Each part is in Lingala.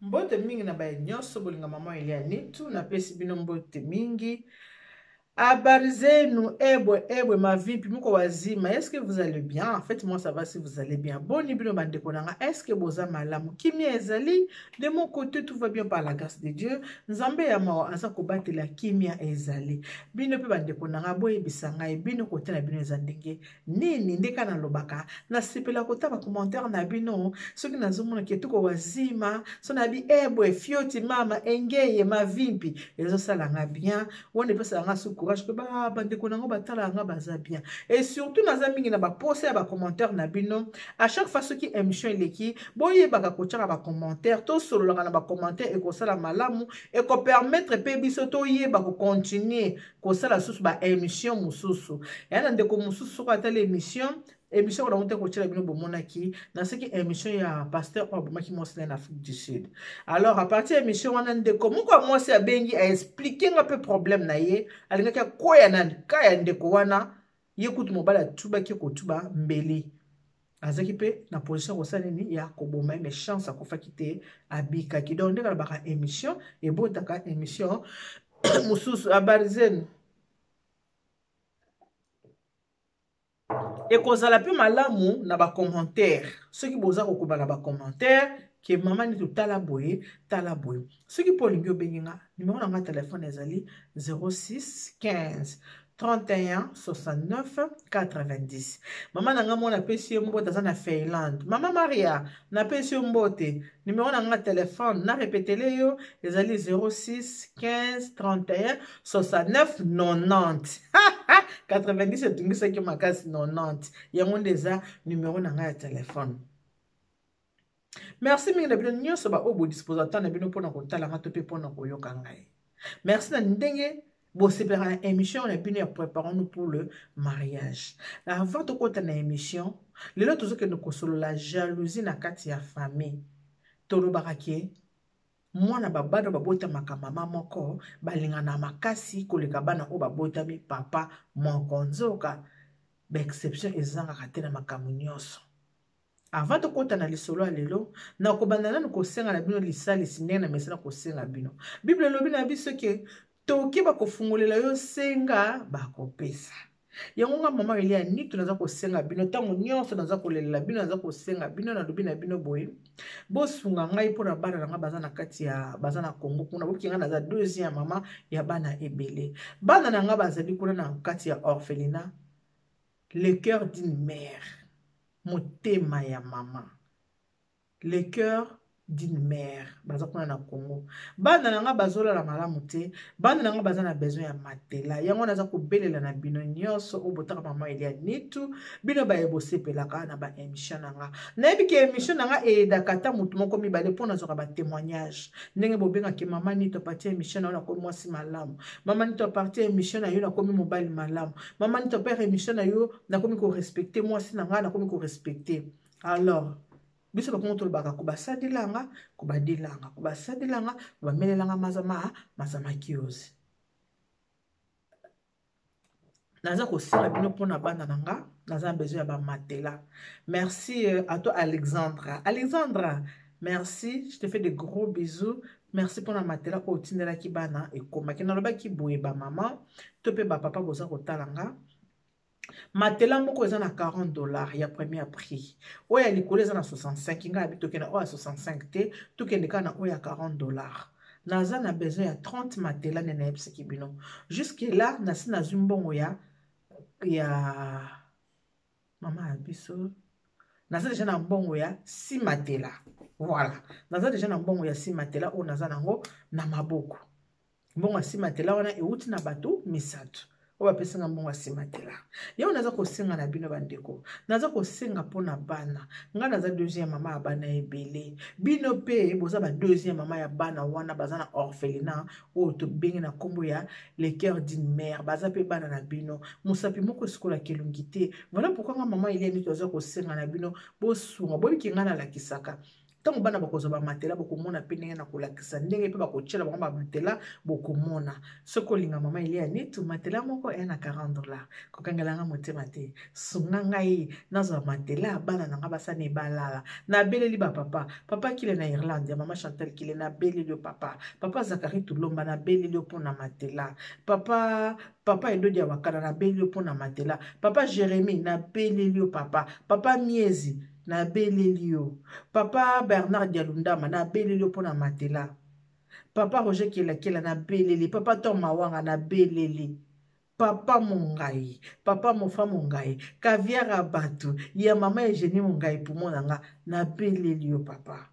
Mbote mingi na baye nyonso bolinga mama Elia Nitu, napesi bino mbote mingi. Habari zenu, ebwe ebwe mavipi, muko wazima, est-ce que vous allez bien? En fait, moi ça va si vous allez bien. Boni bino bandeko nanga, est-ce que boza malamu? Kimia ezali, de mon côté tout va bien par la grâce de Dieu. Nzambe ya mawa aza kobatela kimia ezali. Bino pe bandeko nanga boyebisa ngai bino kote na bino eza ndenge nini nde kaka nalobaka nasepela kota bacommentaire na bino soki nazomona ketuko wazima so nayebi ebwe eh, fioti mama engeye mavimpi ezosala nga bien wana epesaka nga su courage mpe bandeko na yango batalaka nga baza bien et surtout naza mingi na baposa ya bacommentaire na bino à chaque fois soki émission eleki boyebaka kotyaka bacommentaire tosololaka na bacommentaire ekosala malamu ekopermettre mpe biso toyeba kocontinue kosala susu ba émission mosusu ya na ndeko mosusu soki atali émission émission oyo nango te kotyela bino bomonaki naseki émission ya pasteur oyo abomaki mwasi na ye na afrique du sud. Alors à partir ya émission wana ndeko moko ya mwasi abengi aexplike nga mpe problème na ye, alingaki akwea na ka ya ndeko wana. Ye kutu mobali atubaki kotuba mbeli, azalaki mpe na position ya kosala nini ya koboma ye, mais chance akufaki te, abikaki. Donc ndenge alobaka émission ebotaka émission mosusu. Abarizene ekozala mpe malamu na bacommentaire soki boza kokoba na bacommentaire ke mama nini totala boye tala boye. Soki mpo olingi obengi nga, numero na nga telefone ezali 06 15 31 69 90. Mama na nga mwana apesi yo mbote, aza na Finlande. Mama Maria, napesi yo mbote. Numero na nga telefone na repetele yo ezali 06 15 31 69 90. 90 etungisaki makasi, 90 yango nde eza numero na ngai ya telefone. Merci mingi na bino nyonso baoyo bodisposa temps na bino mpona kotala nga to mpe mpona koyoka ngai. Merci na ndenge bosepelaka na émission na bino ya Préparons-nous pour le mariage. Avant tokota na émission lelo, tozokende kosolola jalousie na kati ya famille. Tolobaka ke mwana babana babotamaka mama moko balingana makasi koleka bana oyo babotami papa moko. Nzoka baexception ezangaka te na makambo nyonso. Avant tokɔta na lisolo ya lelo, nakobanda nanu kosenga na bino lisalisi ndenge na mesana kosenga bino. Bible elobi na biso ke toki bakofungolela yo, senga bakopesa. Yango nga mama Elia Nitu naza kosenga bino ntango nyonso, naza kolelela bino, naza kosenga bino, nalobi na bino boye: bosunga ngai mpona bana na ngai baza na kati ya baza na Kongo kuna. Boki ngai naza deuxième mama ya bana ebele. Bana na ngai bazali kuna na kati ya orphelinat Le Cœur d'une Mère, motema ya mama, Le Cœur d'une Mère. Baza kuna na Congo. Bana na nga bazolala malamu te, bana na nga baza na besoin ya matelas. Yango naza kobelela na bino nyonso oyo botaka mama Elia Nitu, bino baye bosepelaka na baémission na nga. Nayebi ke émission na nga eyedaka ata motu moko mibale mpo nazwaka batémoignage ndenge bobengaki: "Mama Nitu, apartir émission na yo nakomi mwasi malamu. Mama Nitu, apartir émission na yo nakomi mobali malamu. Mama Nitu, apart émission na yo nakomi korespecte mwasi na ngai, nakomi korespecte." Alors biso bakongo tolobaka kobasalelanga, kobadelanga, kobasalelanga, kobamelelanga mazama mazama kiozi. Naza kosenga bino mpona bana na nga, naza na besoin ya bamatelas. Merci à toi Alexandra. Alexandra, merci, je te fais de gros bisous. Merci mpona matelas oyo otindelaki bana, ekomaki. Nalobaki boye, bamama to mpe bapapa boza kotala nga, matelas moko eza na 40 $ ya premier prix, oyo ya likolo eza na 65. Ngai abi tokende oyo ya 65 te, tokende kaka na oyo ya 40 $. Naza na besoin ya 30 matelas nde nayebisaki bino. Jusque là nasi nazwi mbongo ya mama ya biso, naza deja na mbongo ya 6 matelas. Voilà, naza deja na mbongo ya 6 matelas oyo naza nango na maboko. Mbongo ya 6 matelas wana euti na bato misato oyo bapesinga mbongo ya 6 matelas. Yango naza kosenga na bino bandeko, naza kosenga mpona bana ngai. Naza deuxième mama ya bana ebele, bino mpe boza ba deuxième mama ya bana wana baza na orphelinat oyo tobengi na nkombo ya Le Cœur d'une Mère. Baza mpe bana na bino, mosapi moko esikolaka elongi te. Voilà pourquoi nga mama Eliani toza kosenga na bino bosunga. Boyebiki ngai nalakisaka. Ntango bana bakozwa bamatela, bokomona mpe ndenge na kolakisa ndenge mpe bakotyela bango bamatela, bokomona. Soki olinga mama Elia Nitu, matela moko eya na 40 $. Kokangela nga motema te, sunga ngai nazwa matela, bana na nga basani balala. Nabeleli bapapa, papa Kile na Irlande ya mama Chantal Kile, nabeleli yo papa, papa Zakari Tulomba, nabeleli yo mpona matela, papa Edodi ya Wakana, nabeleli yo mpona matela, papa Jérémie, nabeleli yo papa, papa Miezi, nabeleli yo, papa Bernard Dialundama, nabeleli yo mpona matela, papa Roger Kelakela, nabeleli, papa Tom Mawanga, nabeleli, papa Mongai, papa Mofa Mongai, caviar ya bato ya mama Eugénie Mongai, pumo na nga, nabeleli yo papa,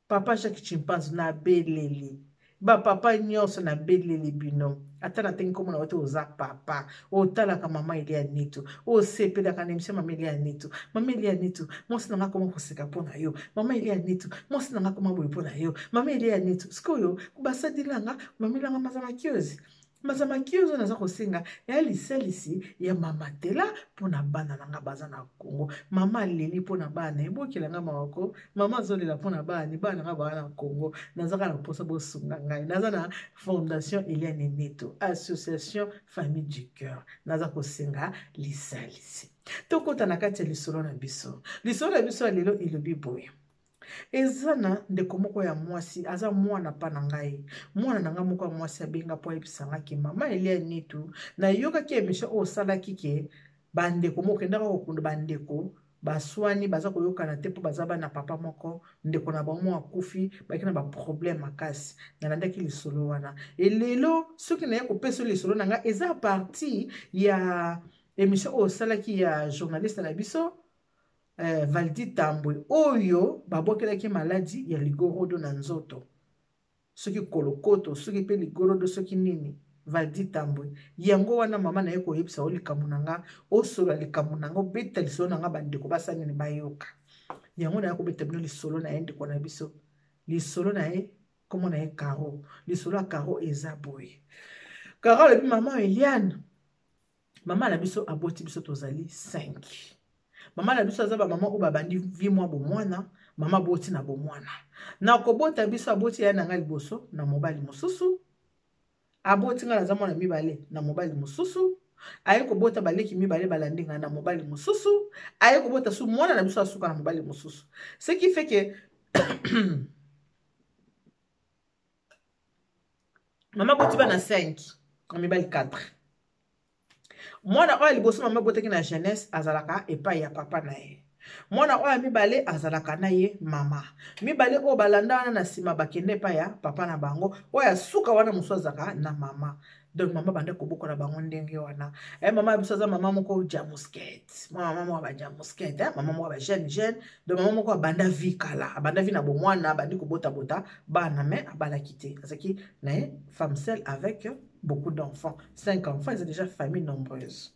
papa Jacques Chimpanze, nabeleli bapapa nyonso, nabeleli bino. Ata natengi nkombo na yo te, oza papa otalaka mama Elia Nitu, osepelaka na émission mama Elia Nitu. Mama Elia Nitu, mwasi na nga koma koseka mpo na yo. Mama Elia Nitu, mwasi na nga koma boye mpo na yo. Mama Elia Nitu, sikoyo basadilanga mamelanga mazamakiozi mazamakiozi oyo naza kosenga ya lisalisi ya mamatela mpona bana na nga baza na Kongo. Mama aleli mpona bana, ebokelanga mawako. Mama azolela mpona bana, bana na nga baza na Kongo. Nazaka na mposa bosunga ngai. Naza na Fondation Eliane Neto, Association Famille du Cœur, naza kosenga lisalisi. Tokota na kati ya lisolo na biso. Lisolo na biso ya lelo elobi boye: eza na ndeko moko ya mwasi, aza mwana pa na ngai, mwana na ngai moko ya mwasi, abenga mpo ayebisa ke mama Elia Nitu, nayokaki émission oyo osalaki ke bandeko moko okendaka kokunda, bandeko baswani, baza koyokana te mpo baza bana papa moko, ndeko na bango moko akufi, baki na baproblème makasi. Nalandaki lisolo wana. Elelo soki naye kopesa lisolo na ngai, eza partie ya émission oyo osalaki ya journaliste na biso Valdi Tambwe, oyo babwakelaki maladi ya ligorodo na nzoto, soki kolokoto, soki mpe ligorodo, soki nini. Valdi Tambwe yango wana, mama na ye koyebisa o likambo na nga, osola likambo na nga, obeta lisolo na nga, bandeko basala nini, bayoka yango. Na ye kobeta bino lisolo na ye, ndeko na biso, lisolo na ye, kombo na ye Caro. Lisolo ya Caro eza boye. Caro alobi: mama Eliane, mama na biso aboti biso, tozali 5. Mama na biso aza bamama oyo babandi vie mwa bomwana. Mama aboti na bomwana, na kobota biso, aboti ya na ngai liboso na mobali mosusu, aboti ngai naza mwana mibale na mobali mosusu, aye kobota baleki mibale balandi ngai na mobali mosusu, aye kobota su mwana na biso asuka na mobali mosusu. Ce qui fait que mama boti bana 5 na mibali 4. Mwana oyo ya liboso mama abotaki na jeunesse azalaka epai ya papa na ye. Mwana oyo ya mibale azalaka na ye mama. Mibale oyo balanda wana na nsima bakende epai ya papa na bango. Oyo ya suka wana mosusu azalaka na mama. Donc mama banda kobokola bango ndenge wana. Mama ya biso aza mama moko jamusket, mama moko ba jamusket, mama moko ba jeune jeune. Donc mama moko abanda vie kala, abanda vie na bomwana, abandi kobotabota bana, mais abalaki te, azalaki na ye femme seule avec beaucoup d'enfants, cinq enfants, eza déjà famille nombreuse.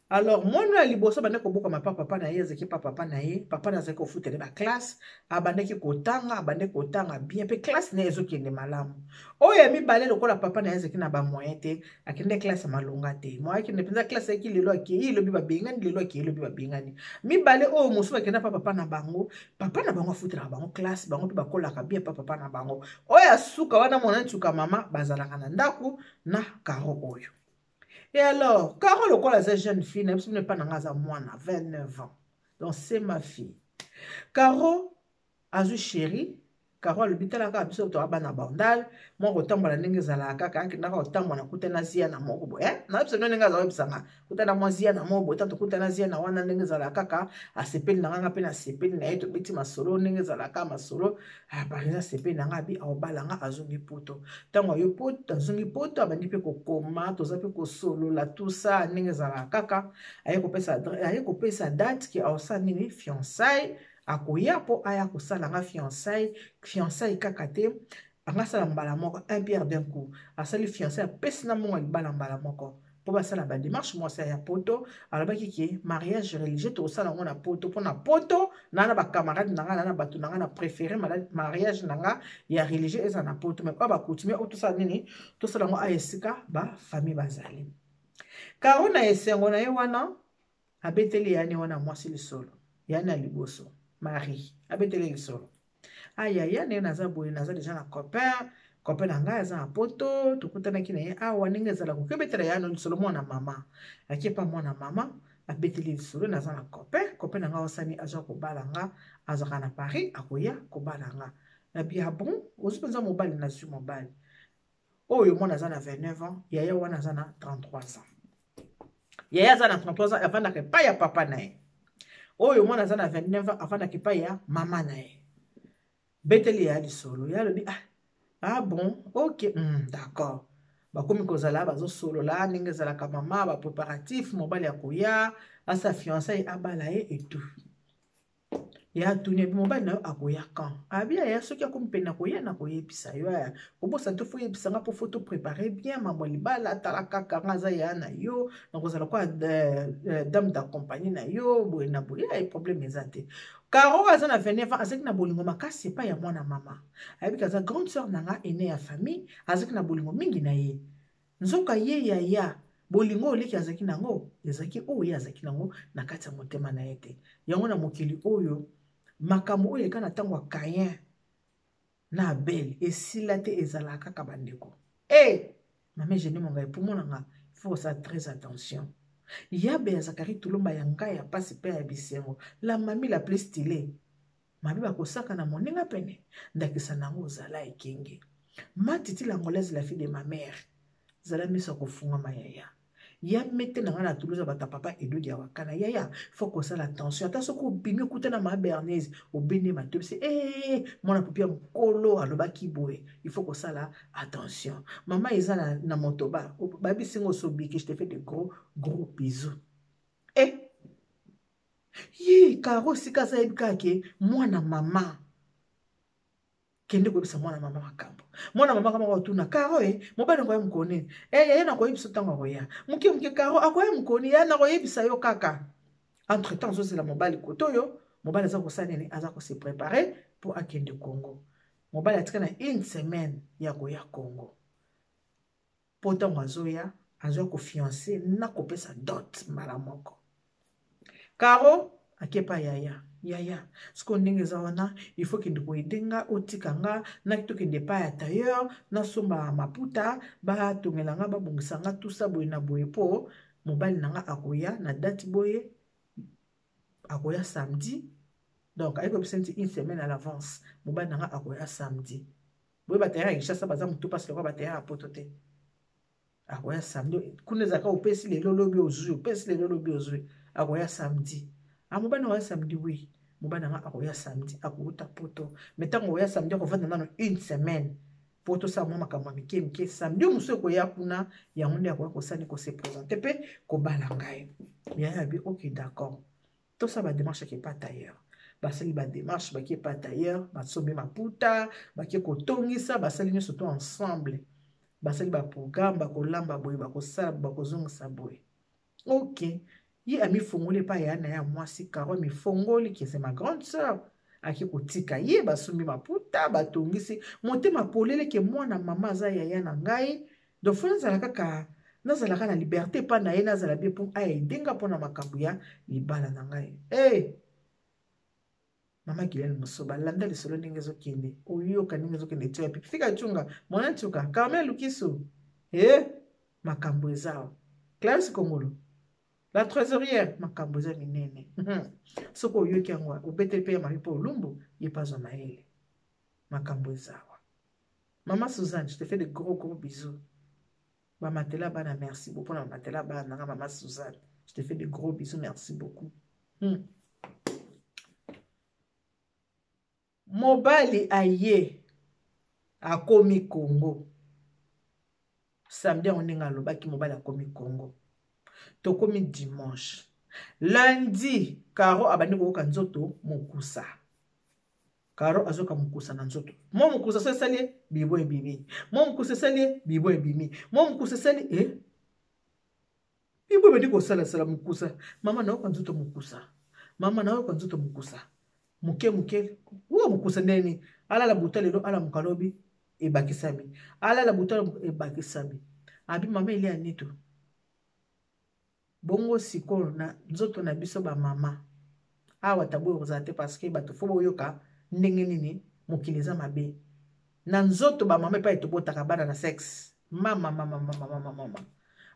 Alors mwana ya liboso abandaki kobokama pa papa na ye, azalaki pa papa na ye. Papa na azalaki kofutela baclasse, abandaki kotanga, abandaki kotanga bien mpe classe na ye ezokende malamu. Oyo ya mibale, lokola papa na ye azalaki na bamoyen te, akende classe ya malonga te. Moyen akende mpenza classe ayaki, lelo akei, elobi babengani, lelo akei, elobi babengani. Mibale oyo mosusu bakenda pa papa na bango, papa na bango afutelaka bango classe, bango mpe bakolaka bien pa papa na bango. Oyo asuka wana, mwana nsuka, mama bazalaka na ndako na Caro oyo. Et alors Caro, lokola aza jeune fille na biso, bino epa na nga aza mwana 29 ans, donc c'est ma fille. Caro azwi chéri. Caro alobi: tala kaka, biso toa bana Bandal, mwa kotambola ndenge ezalaka kaka, akendaka kotambola, kutana zia na moko boye. Nayebisa bino ndenge aza koyebisanga, kutana mwa zia na moko boye, tanto kutana zia na wana, ndenge ezalaka kaka, asepeli na nganga mpe nasepeli na ye, tobeti masolo ndenge ezalaka masolo. Par exemple, asepeli na nga, abi aobala nga. Azongi Poto. Ntango ayo Poto, azongi Poto, abandi mpe kokoma, toza mpe kosolola, tout ça ndenge ezalaka kaka. Aye kopesa date ke aosala nini, fiançaille, akoya mpo aya kosala nga fiançaille. Fiançaille kaka te, angasala mbala moko, un pierre d'un coup, asali fiançaille, apesi na mbongo ya libala mbala moko mpo basala badémarche. Mwasi ya Poto alobaki ke mariage religieux tokosala yango na Poto, mpo na Poto na bacamarade na nga, na bato na nga, na préféré mariage na nga ya religieux eza na Poto, mais oyo bacoutumier oyo tosala nini, tosala yango aya esika bafamille bazali. Caro na esengo na ye wana abeteli yani wana mwasi lisolo yani ya liboso. Marie abeteli lisolo. Ayaya, ndenge naza boye, naza deja na copain. Copain na ngai aza na Poto, tokutanaki na ye awa. Ndenge ezala, koki obetela ya no lisolo mwana mama. Ake pa mwana mama, abeteli lisolo: naza na copain, copain na ngai osani azwa kobala nga, azwaka na Paris, akoya kobala nga. Nabi: ah bon, ozwi mpenza mobali? Nazwi mobali. Oyo mwana aza na 29 ans, yaya wana aza na 33 ans. Yaya aza na 33 ans, avandaka epai ya papa na ye. Oyo mwana aza na 29 ans, avandaka epai ya mama na ye. Beteli ya lisolo, ya alobi: ah, ah bon, ok, d'accord. Bakomi kozala, bazosolola ndenge ezalaka, mama, bapréparatif, mobali akoya, asa fiançailles, abala ye et tout. Ya atuni: abi, mobali na yo akoya quand? Abi: aya, soki akomi pene akoya, na koyebisa yo. Aya kobosa te, faut oyebisanga mpo faut topréparer bien mambo ya libala. Tala kaka, nga aza ya na yo, nakozala kwa dame d'accompagner na yo, boye na boye. Aye, problème eza te. Caro aza na 29 ans, azalaki na bolingo makasi epai ya mwana mama. Ayebiki aza grande sœur na nga, aîné ya famille, azalaki na bolingo mingi na ye. Nzoka ye yaya, bolingo oleki azalaki nango ezalaki oyo ye azalaki nango na kati ya motema na ye te. Yango na mokili oyo, makambo oyo eleka na ntango ya Caïn na Abel esila te, ezalaka kaka. Bandeko e mama Gene Mongai, mpo monanga, il faut kosala très attention. Yabe ya Zakari Tulomba, ya ngai ya pasi mpe ya bisengo, la mami la plus stylée, mabe bakosaka na moninga pene, ndakisa nango ozala ekenge. Matiti l'Angolaise, la fille de ma mère, zala miso ya kofungwama. Yaya ya mete na ngai na Toulouse, bato papa Edodi ya Wakana. Yaya, faut kosala attention. Ata soki obimi, okuta na ma Bernaise, obende matobisi e mwana popi ya mokolo alobaki boye, il faut kosala attention. Mama eza na motoba babisingo osobiki. Je te fais de gros gros bisous. E ye Caro, esika aza, yebi kaka ke mwana mama kende koyebisa mwana mama makambo. Mwana mama kama kotuna Caro: e mobali akoya mokoni? E yaya, nakoyebisa ntango akoya. Moke moke, Caro akoya mokoni ya, nakoyebisa yo kaka. Entre temps azozela mobali kote oyo mobali aza kosala nini, aza kose préparer mpo akende Congo. Mobali atika na une semaine ya koya Congo, mpo ntango azoya, azoya kofiancer na kopesa dot mbala moko. Caro akepa yaya: yaya, sikoyo ndenge eza wana, il faut kende koaider nga, otika nga naki, tokende epai ya tailleur, nasomba maputa, batongela nga, babongisa nga tusa boye na boye, mpo mobali na nga akoya na date boye, akoya samedi. Donc ayebi koyebisa neti une semaine à l'avance, mobali na nga akoya samedi boye. Batailleur ya Kinshasa baza motu mpasi lokola batailleur ya Poto te. Akoya samedi. Kuna ezalaka opesi lelo, lobi ozwi, opesi lelo, lobi ozwi. Akoya samedi. Ah, mobali akoya samedi? Oui, mobali nanga akoya samedi, akouta Poto, mais ntango akoya samedi, akovanda nano une semaine po tosala mwa makambo ya mike mike. Samedi mosusu ekoya kuna, yango nde akoya kosani, kose présenter mpe kobala ngai. Yaya abi: ok, d'accord, tosala badémarche. Ake pa tailleur, basali badémarche, bake pa tailleur, basombi maputa, bake kotongisa, basali nyonso to ensemble, basali baprogramme, bakolamba boye, bakosala, bakozongisa boye. Ok, ye amifongoli epai ya na ya mwasi. Caro amifongoli ke c'est ma grande sœur. Ake kotika ye, basombi maputa, batongisi, motema polele ke mwana mama aza yaya na ngai, donc faut nazala kaka, nazalaka na liberté epai na ye, nazala bien mpo aaider nga mpona makambo ya libala na ngai. Hey! Mama Gilene Mosoba, landa lisolo ndenge ezokende, oyoka ndenge ezokende. Tia pipi, fika cunga mwana ntuka Carmel Lukisu e makambo eza awa. Clarisse Kongolo la trésorière, makambo eza minene. Soki oyoki yango, obeteli mpe ya Marie mpo olumbu ye mpe azwa mayele. Makambo eza awa. Mama Suzanne, je te fais de gros gros bisous. Bamatela bana, merci beaucoup mpona bamatela bana nanga. Mama Suzanne, je te fais de gros bisous, merci beaucoup. Mobali aye, akomi Congo samedi yango ndenge alobaki. Mobali akomi Congo, tokomi dimanche. Lundi, Caro abandi koyoka nzoto mokusa. Caro azoyoka mokusa na nzoto, mwa mokusa so esali ye bibo ebimi, mwa mokusa esali ye bibo ebimi, mwa mokusa esali e bibo ebandi kosalasala mokusa. Mama, nayoka nzoto mokusa, mama, nayoka nzoto mokusa moke moke. Uyo mokusa ndeni alala buta lelo, alamuka lobi ebakisami, alala buta ebakisami. Abi: mama, elia nito bongo sikoyo na nzoto na biso bamama. Awa tabu ekozala te parce que bato fo boyoka ndenge nini mokili eza mabe. Na nzoto ba mama epai tobotaka bana na sexe. Mama mama mama mama mama.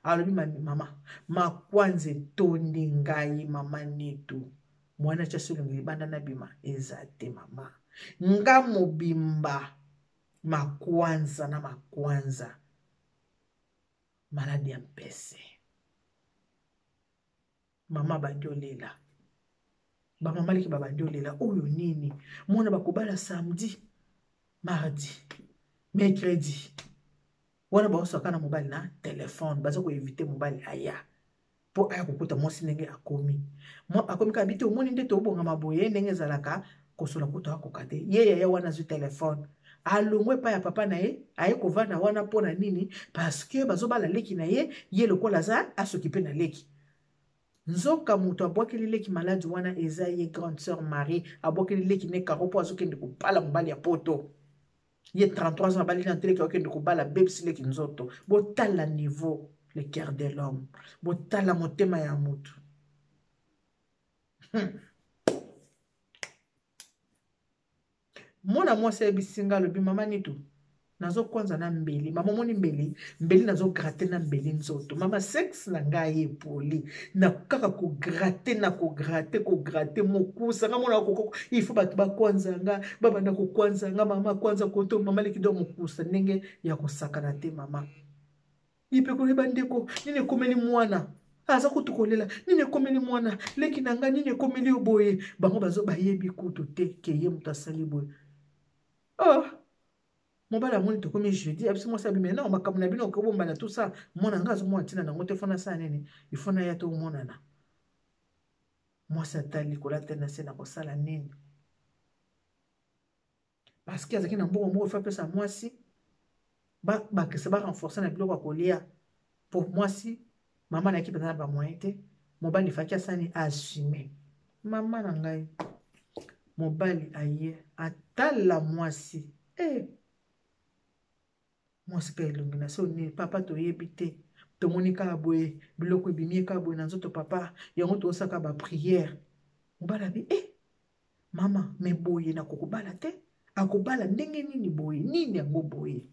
Alobi mama makwanza etondi ngai mama Nitu. Mwana tya solongi libanda na bima eza te mama. Nga mobimba makwanza na makwanza. Maladi ya mpese. Mama abandi olela. Bamama leki babandi olela. Oyo nini? Mwana bakobala samedi, mardi, mercredi. Wana baosaka na mobali na telefone, baza koevite mobali aya mpo aya kokuta mwasi ndenge akomi. Akomi kaka bite omoni nde tobongama boye ndenge ezalaka kosola kutu akoka te. Ye yaya wana azwi telefone. Alongwe epai ya papa na ye, aye kovanda wana mpo na nini? Parce que bazobala leki na ye, ye lokola aza asokipe na leki. Nzoka moto abwakeli leki maladi wana eza ye grande sœur Marie, abwakeli leki ne karo mpo azokende kobala mobali ya poto. Ye 33 ans abali na teleki akende kobala bebisi leki nzoto. Botala niveau le cœur de l'homme. Botala motema ya moto. Mwana mwasi ayebisi nga alobi mama Nitu nazokwanza na mbeli mama omoni mbeli mbeli nazogratte na mbeli nzoto mama sexe na ngai epoli na kaka kogratte na kogratte kogratte mokusa nga mona kokoko il faut bato bakwanza nga babanda kokwanza nga mama kwanza koto mama leki do mokusa ndenge ya kosakana te mama lipekoli bandeko nini ekomeli mwana aza kutu kolela nini ekomeli mwana leki na ngai nini ekomeli yo boye bango bazo bayebi kutu te ke ye moto asali boye oh mobali amoni tokomi jeudi abisi mwasi abimi non makambo na bino okobombana tout ça mwana ngai azomona ntina nango te fona asala nini ifo naya tomonana mwasi atali likolo atali na se na kosala nini parce que azalaki na mbongo moko efa apesa mwasi bakisa ba renforcer na biloko ya kolia po mwasi mama nayaki mpenza na bamoyen te mobali efaki asani assume mama na ngai mobali aye atala mwasi eh. Mwasi ka elongi na so nini papa toyebi te tomoni kaka boye biloko ebimi ye kaka boye na nzoto papa yango tozosaka ba prière mobali abi eh mama me boye nakokobala te akobala ndenge nini boye nini yango boye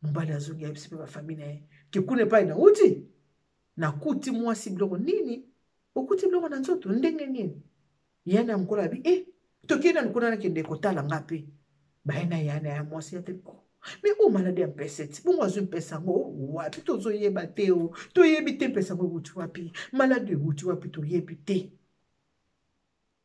mobali azongi ayebisi mpe bafamille na ye ke kuna epai nauti nakuti mwasi biloko nini okuti biloko na nzoto ndenge nini ya na mokolo abi eh tokei nanu kuna nakende kotala nga mpe baye na ya na ya mwasi ya te oh me oyo maladi ya mpese ti bongo azwi mpese yango wapi tozoyeba te o toyebi te mpese yango ewuti wapi maladi ewuti wapi toyebi te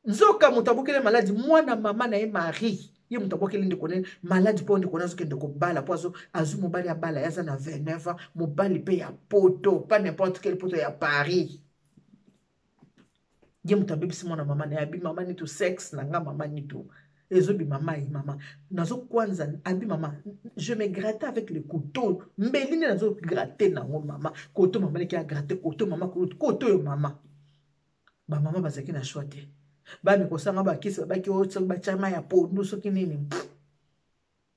nzoka moto abokeli maladi mwana mama na ye marie ye moto abokeli ndeko nene maladi mpo ndeko nazokende kobala mpo azwi mobali abala ye aza na 29 ans mobali mpe ya poto pas n'importe quel poto ya paris ye moto abebisi mwana mama na ye abi mama nitu sexe na nga mama nitu ezobima mai mama nazokwanza abi mama je me gratte avec le couteau mbeli nde nazogratte nango mama koto mama leki agratte koto mama koto oyo mama bamama bazalaki na choix te bami kosanga bakisi babaki oyo soki batya mai ya pondu soki nini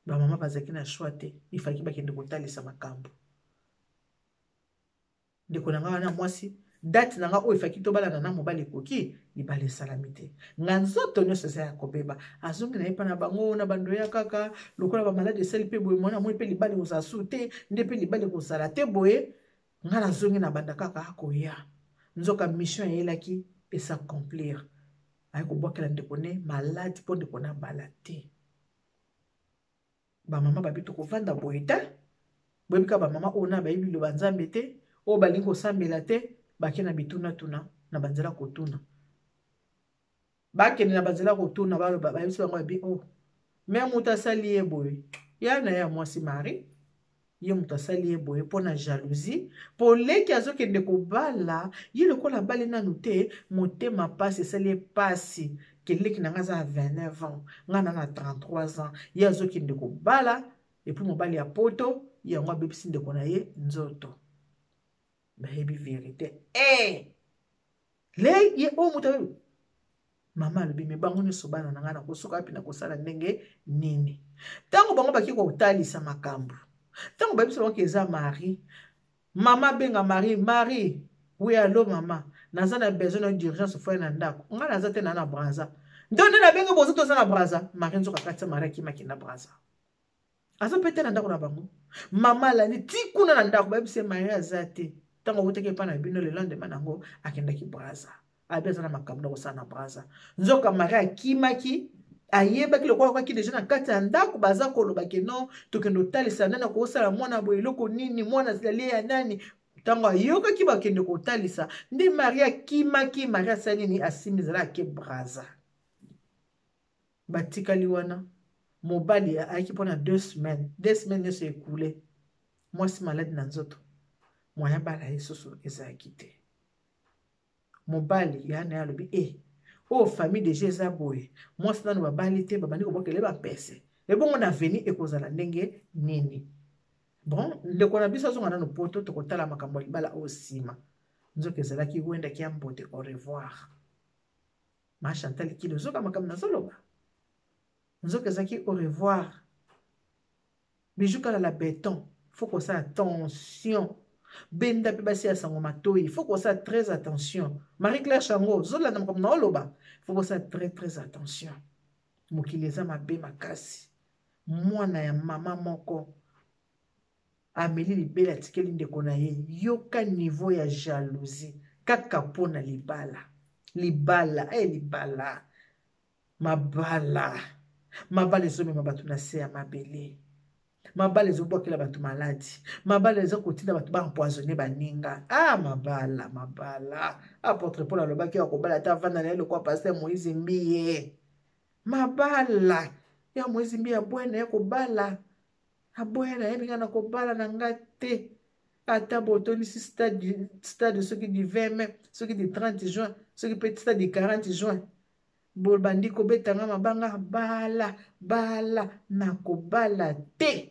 bamama bazalaki na choix te ifaki bakende kotalisa makambo ndeko na ngai wana mwasi date na ngai oyo efaki tobalana na mobali ekoki libala esalami te nga nzoto nyonso eza ya kobeba azongi na ye mpa na bango na bando ya kaka lokola bamaladi esali mpe boye mwana moi mpe libala ekozala su te nde mpe libala ekozala te boye nga nazongi na banda kaka koya nzoka mission eyelaki esaccomplir aye kobwakela ndeko ne maladi mpo ndeko na abala te bamama babi tokovanda boye te boyebi kaka bamama oyo na bayebi liloba nzambe te oyo balingi kosambela te bake na bitunatuna na banzela kotuna bakende na banzela kotuna baloba bayebisi bango babi o oh, me moto asali ye boye ya na ye ya mwasi marie ye moto asali ye boye mpo na jalousie mpo leki azokende kobala ye lokola abali nanu te motema mpasi esali ye mpasi ke leki na ngai aza na 29 ans ngai na na 33 ans ye azokende kobala epuis mobali ya poto yango abebisi ndeko na ye nzoto bayebi verite e eh! le ye oyo moto ayebi mama alobi me bango nyonso bana na ngai nakosuka wapi nakosala ndenge nini ntango bango bake kotalisa makambo ntango bayebisa bango eza marie mama abenga marie marie we alo mama Naza na besoin na d'urgence foye na ndako. Nga naza te na na Brazza. Nde nde nabenge bozo toza na Brazza. Marie nzoka kati Marie akimaki na Brazza. Aza mpe te na ndako na bango. Mama alandi ti kuna na ndako bayebisi ye Marie aza te. Ntango awutaki epai na bino le lendemain nango akendaki Brazza. Abi aza na makambo na kosala na Brazza. Nzoka Marie akimaki ayebaki lokola akokaki deja na kati ya ndako baza koloba ke non tokende otalisa nani akosala mwana boye eloko nini mwana azali ya nani ntango ayokaki bakende kotalisa nde marie akimaki marie asali nini asimbi nzela ake braza batikali wana mobali ayaki mpona 2 semaines 2 semaines nyonso ekule mwasi maladi na nzoto moyen bala ye susu ezalaki te. Mobali ya na ye alobi e eh, oyo famille deja eza boye, mwasi nano babali te, babandi kobwakele bampese, ebongo na veni ekozala ndenge nini? Bon, ndeko na biso azonga nano poto, tokotala makambo ya libala oyo nsima. Nzoka ezalaki wendaki ya mbote au revoir. Ma Chantal Kilo, ozoka makambo nazoloba, nzoka ezalaki au revoir. Bijou Kalala beton, faut kosala attention. Benda mpe basi ya sango matoi, faut kosala très attention. Marie Claire Chango, ozolanda makambo na oloba, faut kosala très très attention. Mokili eza mabe makasi. Mwana ya mama moko ameli libele atikeli ndeko na ye, yoka niveau ya jalousie kaka mpo na libala. Libala, eh libala. Mabala. Mabala ezomema bato na se ya mabele. Mabala ezobwakela bato maladi. Mabala eza kotinda bato baempoisonne baninga. Ah, mabala, mabala. Apôtre Paul alobaki akobala ata avanda na ye lokola pasteur Moïse Mbiye. Mabala ya Moïse Mbiye aboya na ye kobala. Aboya na ye minga na kobala na nga te. Ata botondisi stade, stade soki du 20 mai, soki du 30 juin, soki pe stade du 40 juin. Bobandi kobeta nga mabanga, bala, bala, nakobala te.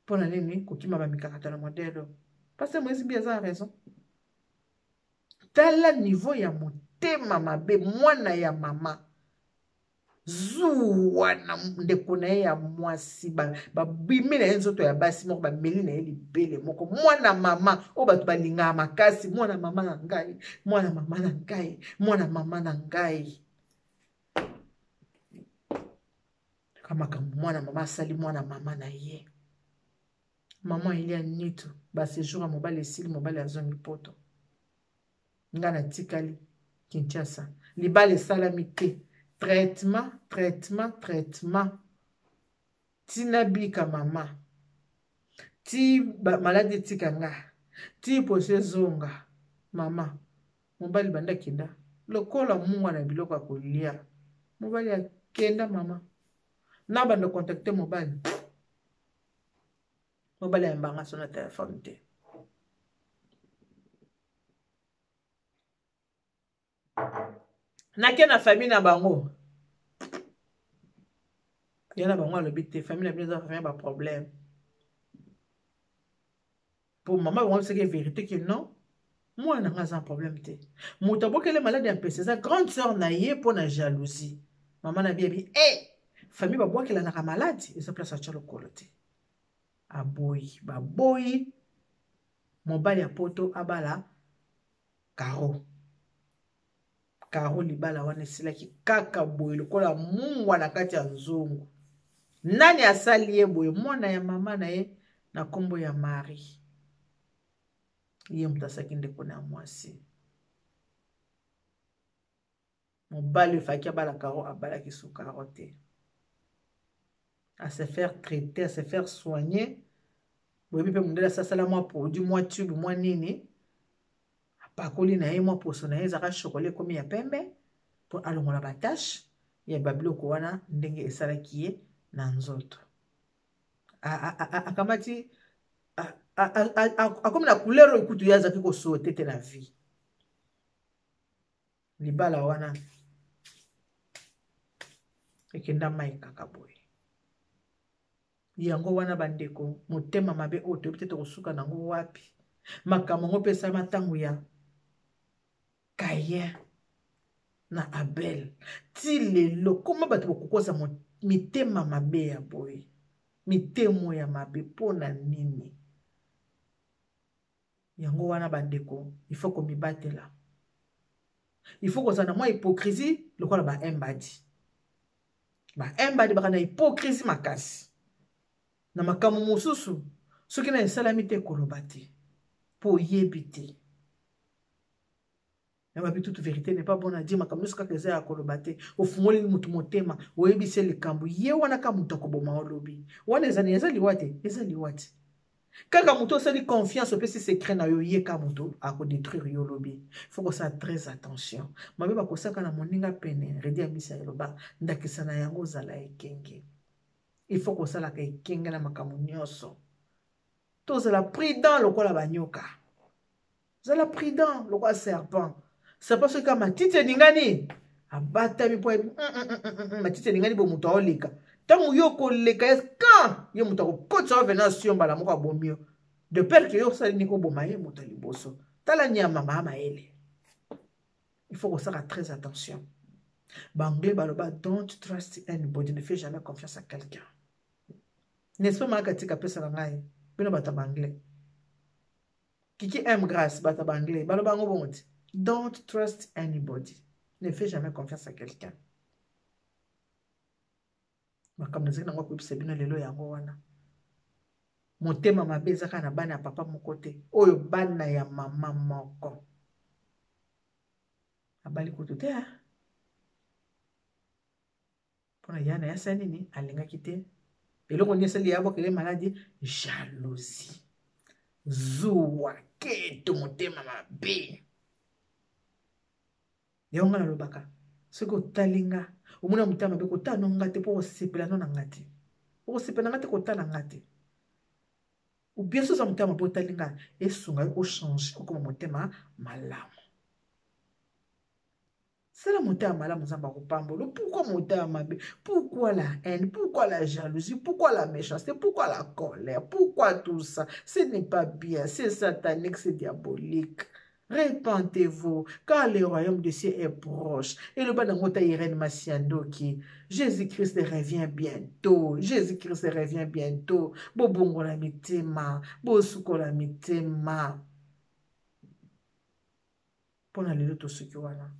Mpo na nini kokima ba mikakatano modèle oyo? Pasteur Moïse Mbiye aza na raison. Tala niveau ya motema mabe mwana ya mama zuwa na ndeko na ye ya mwasi, babimi na ye nzoto ya basi moko, bameli na ye libele moko, mwana mama oyo bato balingaka makasi, mwana mama na ngai, mwana mama na ngai, mwana mama na ngai. Kaka makambo mwana mama asali mwana mama na ye. Mama Elia Nitu, ba séjour ya mobali esili, mobali azongi poto. Nga natikali Kinshasa. Libala esalami te. Traitement, traitement, traitement. Tina bika mama. Ti maladi etika nga. Ti poso ezonga. Mama, mobali banda kenda. Lokola mungwa na biloko ya kolia. Mobali akenda mama. Na bando contacter mobali. Mobali ayambanga so na telefone te. Nake na famille na bango. Ya na bango alobi te, famille na bino eza famille ba problème. Po mama bango seke vérité que non, mwana nga aza problème te. Moto abokele malade ya mpese eza grande sœur na ye po na jalousie. Mama na biyebi, eh, famille babwakelanaka malade, eza place atya lokolo te. Aboyi, baboyi mobali ya poto abala Caro. Caro libala wana esilaki kaka boye lokola mungwa na kati ya nzungu. Nani asali ye boye? Mwana ya mama na ye na kombo ya Marie. Ye moto asalaki ndeko na mwasi. Mobali efaki abala Caro, abalaki su Caro te. À se faire traiter, à se faire soigner. Boyebi mpe mondele asasala mwa produit, mwa tube, mwa nini. Apakoli na ye mwa poso na ye ezalaka chocolat ekomi ya pembe mpo alongola ba tache ya babiloko wana ndenge esalaki ye na nzoto. Akamati akomi na couleur oyo kutu ye azalaki kosote te na vie. Libala wana ekenda mai kaka boye. Yango wana bandeko, motema mabe oyo toyebi te tokosuka nango wapi. Makambo yango mpe esalama ntango ya Caïn na Abel. Ti lelo koma bato bakokoza mitema mabe ya boye, mitemo ya mabe mpo na nini? Yango wana bandeko, il faut komibatela. Il faut kozala na mwa hypocrisie lokola ba embadi. Ba embadi baka na hypocrisie makasi. Na makambo mosusu soki na esalami te koloba te mpo oyebi te. Na babi toute vérité n'est pas bonne à dire, makambo nyonso kaka eza ya koloba te. Ofungoli moto motema, oyebisi ye likambo, ye wana kaka moto akoboma olobi. Wana eza eza liwa te, eza liwa te. Kaka moto osali confiance, opesi secret na yo, ye kaka moto akodétruire yo olobi. Faut kosala très attention. Mabe bakosaka na moninga pene, Redi Amisi aloba, ndakisa na yango ozala ekenge. Il faut kosalaka ekenge na makambo nyonso. Tozala prudent lokola banyoka. Zala prudent lokola serpent. Serpent soki kaka matiti eningani, abatami mpo ayebi matiti eningani bo moto aoleka. Ntango yo okoleka ye kan ye moto akokotisa yo vena sio mbala moko abomi yo. De peur que yo osali nini oboma ye moto ya liboso. Tala nyama maa mayele. Il faut kosala très attention. Ba anglais baloba don't trust anybody, ne fais jamais confiance à quelqu'un. N'est-ce pas maka tika pesa na ngai bino bato ya ba anglais. Kiki M Grace bato ya ba anglais baloba yango bongo ti. Don't trust anybody. Ne fais jamais confiance à quelqu'un. Makambo nazali nango koyebisa bino lelo yango wana. Motema mabe eza kaka na bana ya papa moko te, oyo bana ya mama moko. Abali kutu te ah. Mpona ya na yasa nini alingaki te. Eloko nini esali ya bokele maladi jalousie. Zuwa keto motema mabe. Yango nga nalobaka soki otali nga omona motema mabe kotala no nga te mpo okosepela no na nga te. Okosepela na nga te kotala nga te. Ou bien soki oza motema mabe otali nga esunga yo ochange okoma motema malamu. Sala motema malamu Nzambe akopambola. Pourquoi motema mabe? Pourquoi la haine? Pourquoi la jalousie? Pourquoi la méchanceté? Pourquoi la colère? Pourquoi tout ça? Ce n'est pas bien, c'est satanique, c'est diabolique. Répentez-vous, car le royaume des cieux est proche. Et le banangota Irène Masiandoki, Jésus-Christ revient bientôt. Jésus-Christ revient bientôt. Bobongola mitema, bosukola mitema. Pona lelo tosuki wana.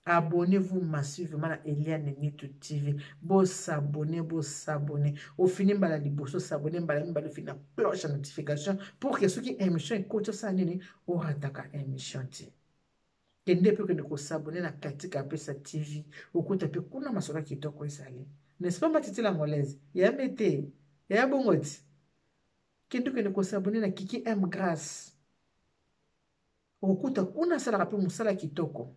Abonnez-vous massivement na Eliane Nitu TV. Bo s'abonner, bo s'abonner. Ofini mbala liboso s'abonner mbala mibale ofini na cloche ya notification pour que soki émission ekoti osala nini orataka émission te. Kende pe kende ko s'abonner na Katika Apesa TV. Okuta pe kuna masolo kitoko ezali. N'est-ce pas Matiti la Angolaise? Ya mete. Ya bongo ti. Kende kende ko s'abonner na Kiki M Grace. Okokuta kuna asalaka mpe mosala kitoko.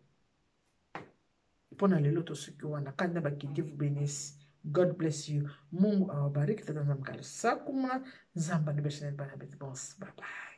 Mpo na lelo tosuki wana. Kanda bakiti vous bénisse. God bless you. Mungu awabariki. Tata Nzambe kala sakuma. Nzambe anibeshe bana bete. Bons. Bye bye.